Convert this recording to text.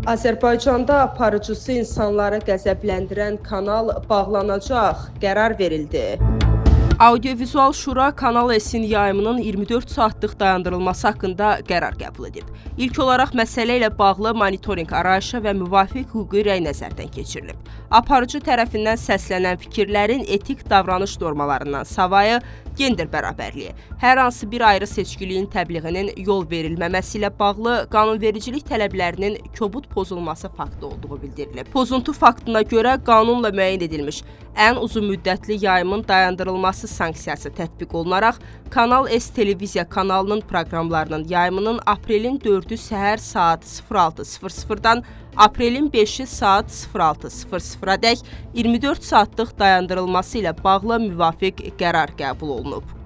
Azərbaycanda aparıcısı insanları qəzəbləndirən kanal bağlanacaq, qərar verildi. Audiovizual Şura Kanal S-in yayımının 24 saatlıq dayandırılması haqqında qərar qəbul edib. İlk olaraq məsələ ilə bağlı monitorinq arayışı və müvafiq hüquqi rəy nəzərdən keçirilib. Aparıcı tərəfindən səslənən fikirlərin etik davranış normalarından savayı gender bərabərliyi, hər hansı bir ayrı seçkiliyin təbliğinin yol verilməməsi ilə bağlı qanunvericilik tələblərinin kobud pozulması faktı olduğu bildirilib. Pozuntu faktına görə qanunla müəyyən edilmiş ən uzun müddətli yayımın dayandırılması sanksiyası tətbiq olunaraq Kanal S televiziya kanalının proqramlarının yayımının aprelin 4-ü səhər saat 06:00-dan aprelin 5-i saat 06:00-a dək 24 saatlıq dayandırılması ilə bağlı müvafiq qərar qəbul olunub.